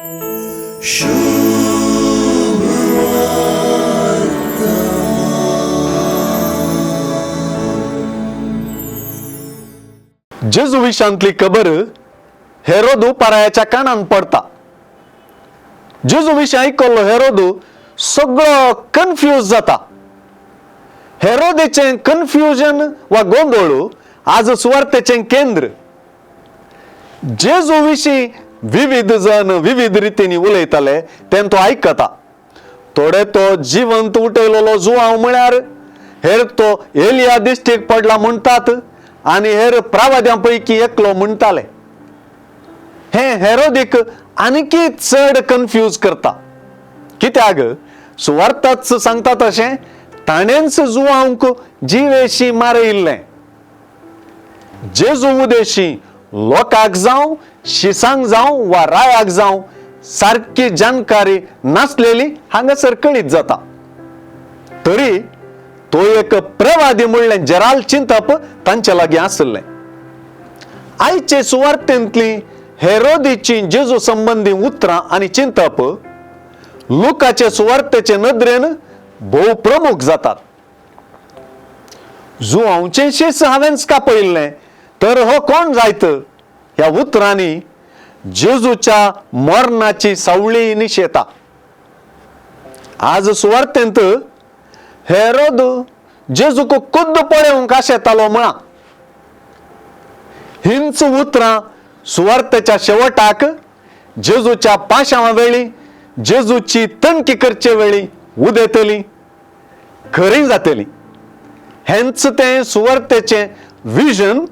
जेजू विशांतली खबर हेरोदू परायाच्या कानान पडता. जेजू विशीं आयकल्लो हेरोदू सगळो कन्फ्यूज जाता. हेरोदेचें कन्फ्युजन वा गोंदळ आज सुवार्तेचें केंद्र. जेजू विशीं विविध जण विविध रितींनी उलयताले तें तो आयकता. थोडे तो जिवंत उठयलेलो जुवांव म्हळ्यार, हेर तो एलिया दिश्टीक पडला म्हणटात आनी हेर प्रावाद्यां पैकी एकलो म्हणटाले. हें हेरोदीक आनीकी चड कन्फ्यूज करता. कित्याक सुवार्थाच सांगता तशें ताणेंच जुवांक जिवेशी मारयिल्लें. जेजू उदेशी लोकांक जावं शिसांक जावं वा रायाक जावं सारकी जानकारी नासलेली हांगासर कळीत जाता. तरी तो एक प्रवादी म्हणलें जराल चिंतप तांचे लागीं आशिल्लें. आयचे सुवार्तेंतली हेरोदीची जेजू संबंदी उतरां आनी चिंतप लुकाचे सुवार्तेचे नदरेन भोव प्रमुख जातात. जुवांवचें शीस हांवेंच कापयिल्लें तर हो कोण जायत ह्या उतरांनी जेजूच्या मरणाची सावळी निशेता. आज सुवार्तेंत हेरोद जेजूक खुद्द पळोवंक आशेतालो म्हळां. हींच उतरां सुवार्तेच्या शेवटाक जेजूच्या पाशांवा वेळी जेजूची तणकी करचे वेळी उदेतली, खरी जातली. हेंच तें सुवार्तेचें विजन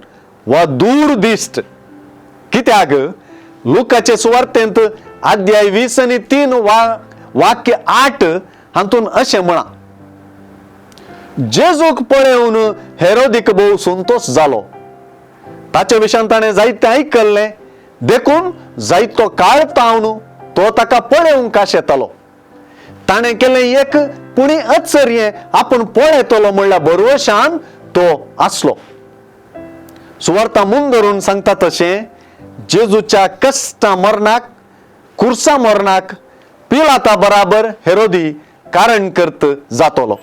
वा दूरदिश्ट. कित्याक लुकाचे सुवार्तेंत अध्याय 20 आनी 3 वाक्य 8 हातून अशें म्हळां, जेजूक पळोवन हेरोदीक भोव संतोश जालो. ताचे विशयान ताणें जायतें आयकल्लें देखून जायतो काळ तावन तो ताका पळोवंक आशेतालो. ताणें केलें एक पुणी अचर्यें आपूण पळयतलो म्हणल्या भरवशान तो आसलो. सुवार्ता मुंग धरून सांगता तशें जेजूच्या कश्टा मरणाक, कुर्सा मरणाक पिलाता बराबर हेरोदी कारण करत जातलो.